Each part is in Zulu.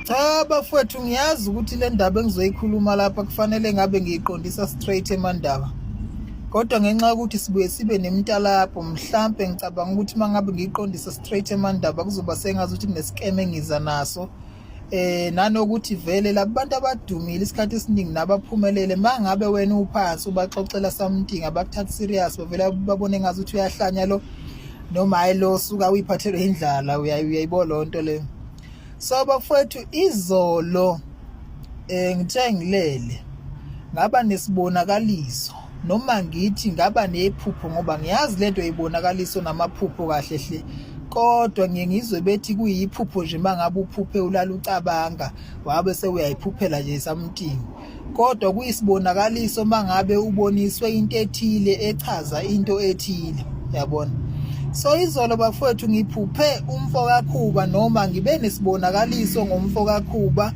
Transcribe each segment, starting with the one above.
Cha bafowethu, ngiyazi ukuthi le ndaba engizoyikhuluma lapha kufanele ngabe ngiyiqondisa straight eMandaba. Kodwa ngenxa yokuthi sibuye sibe nemitalabho, mhlampe ngicabanga ukuthi uma ngabe ngiyiqondisa straight eMandaba kuzoba sengazi ukuthi kunesikeme engiza naso. Nanokuthi vele labantu abadumile isikhathi esiningi nabaphumelele, mangabe wena uphansi ubaxoxela something, abakuthathi serious, bavele babone ngazi ukuthi uyahlanya lo, noma hayi lo suka uyiphathelwe indlala, uyayibona leyo nto leyo. So bafowethu, izolo ngithe ngilele ngaba nesibonakaliso, noma ngithi ngaba nephupho, ngoba ngiyazi lento ibonakaliso namaphupho kahle hle, kodwa ngiye ngizwe bethi kuyiphupho nje mangabe uphuphe ulala ucabanga wabe sewuyayiphuphela nje something, kodwa kuyisibonakaliso mangabe uboniswe into ethile echaza into ethile, yabona. So izolo bafowethu ngiphuphe umfo kaKhuba, noma ngibe nesibonakaliso ngomfo kaKhuba,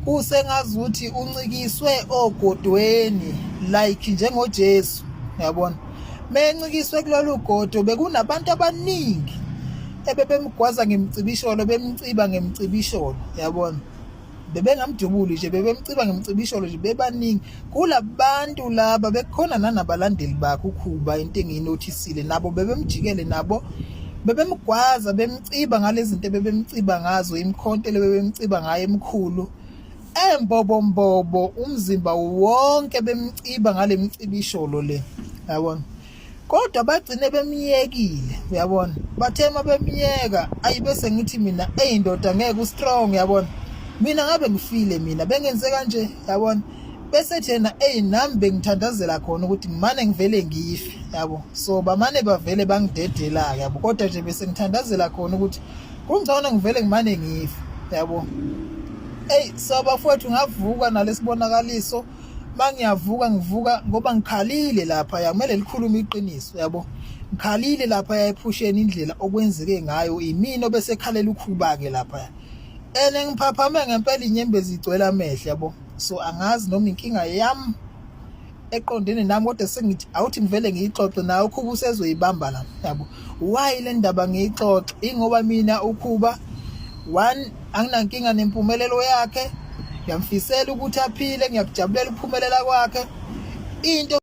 kusengazuthi uncikiswe ogodweni like njengoJesu, yabona. Mencikiswe kulolu godo bekunabantu abaningi ebebemgwaza ngemcibisholo, bemciba ngemcibisholo, yabona. Bebengamdubuli nje, bebemciba ngemcibisholo nje bebaningi. Kulabantu laba bekukhona nanabalandeli bakhe uKhuba, into engiyinothisile, nabo bebemjikele, nabo bebemgwaza bemciba ngalezi zinto ebebemciba ngazo, imikhonto le bebemciba ngayo emikhulu embobombobo, umzimba wonke bemciba ngale mcibisholo le, yabona. Kodwa bagcine bemyekile, uyabona. Bathe uma bemyeka, ayi, bese ngithi mina, eyi ndoda, ngeke ustrong, yabona. Mina ngabe ngifile mina bengenze kanje, yabona. Bese thena, eyi, nami bengithandazela khona ukuthi ngimane ngivele ngife, yabo. So bamane bavele bangidedela, yabo, kodwa nje bese ngithandazela khona ukuthi kungcono ngivele ngimane ngife, yabo. Eyi, so bafowethu, ngavuka nalesibonakaliso. Mangiyavuka, ngivuka ngoba ngikhalile lapha, ya, kumele likhulume iqiniso, yabo. Ngikhalile lapha ephusheni, indlela okwenzeke ngayo, imina obese khalela uKhuba ke lapha, ene ngiphaphame ngempela inyembezi igcwele amehlo, yabo. So angazi noma inkinga yami eqondene nami, kodwa sengithi awuthi ngivele ngiyixoxe nawe uKhuba usezoyibamba la, yabo. Why le ndaba ngiyixoxe? Ingoba mina uKhuba, one, anginankinga nempumelelo yakhe, ngiyamfisela ukuthi aphile, ngiyakujabulela ukuphumelela kwakhe. Into